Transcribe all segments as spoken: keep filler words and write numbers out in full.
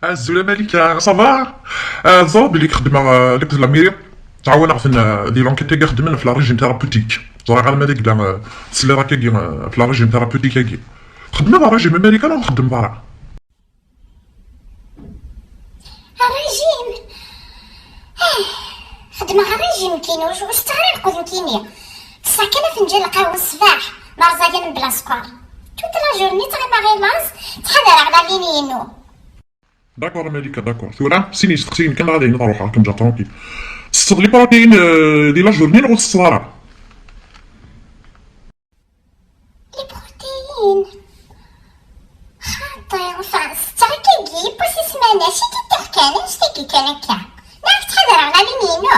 Azul a Malika, ça va? Ah, teẓriḍ belli xeddmeɣ, ah, akked la mairie, ttɛawaneɣ-ten, ah, di l'enquête-agi xeddmen ɣef la régime thérapeutique. Ẓriɣ arma d agla, ah, tesliḍ akkagi, ah, ɣef la régime thérapeutique-agi. Txeddmeḍ régime amarikan neɣ ur txeddmeḍ ara? Régime? Eh, xeddmeɣ régime kinu, ur tetteɣ ara lqut nekkini. Ttesseɣ kan afenǧal n lqahwa ṣṣbeḥ, d arẓagan mebla sskeṛ. Toute la journée ttɣimaɣ i laẓ, ttḥadareɣ la ligne-inu. D'accord a Malika, d'accord. Tura sin isteqsiyen kan ad ayen ad ruḥeɣ, kem ǧa tranquille. Tesseḍ les protéines, euh, di la journée neɣ ur tesseḍ ara? Les protéines. Xaṭi, enfin, setteɣ akkagi, yiwwas i ssmana, ciṭiṭṭix kan, annect-agi kan akka. Neɣ ttḥadareɣ la ligne-inu.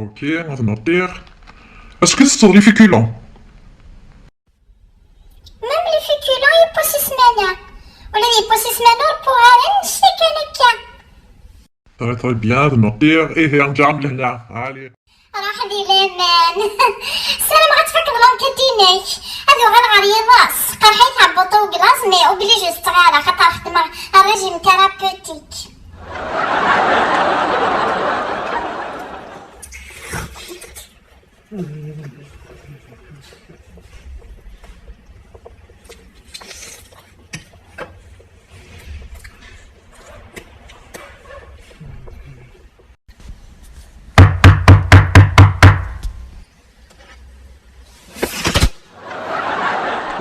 Ok, ad notiɣ. Est-ce que tesseḍ les féculents? Même les féculents yiwwas i ssmana. Ula d yiwwas i ssmana ur wwiɣ ara, annect-a kan akka. Très, très bien, ad notiɣ. Ihi, nǧaɛem lehna. Allez. Ruḥ di laman. Ssarameɣ ad tfakeḍ l'enquête-inek. Ad uɣaleɣ ɣer yiḍes. Qerḥ-iyi tɛebbuḍt n uglaẓ, mais obligé ur setteɣ ara, xaṭer xeddmeɣ régime thérapeutique.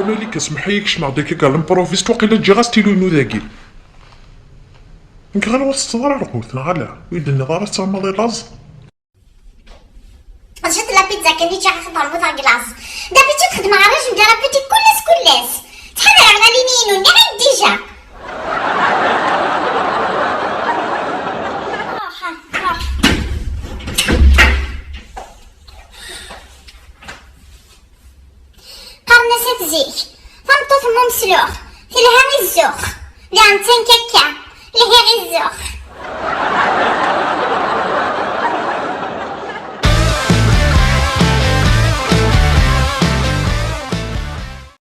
Wamalik, semmeḥ-iyi, kecmeɣ-d akka ɣer l'improviste, waqila ǧǧiɣ astilu-inu dagi. Nekk ɣileɣ ur tetteḍ ara lqut, neɣ ala? Ur yi-d-tenniḍ ara tettɣamaḍ i laẓ? Jjet la pizza kan i ččiɣ axaṭer mmuteɣ deg laẓ. D'habitude xeddmeɣ régime thérapeutique kul ass, kul ass. Ttḥadareɣ la ligne-inu, nniɣ-ak-d déjà. Ruḥ, ruḥ. Qqaren-as at zik, tameṭṭut n umesluɣ, telha i zzux. Daɣen d tanka akka, lhiɣ i zzux.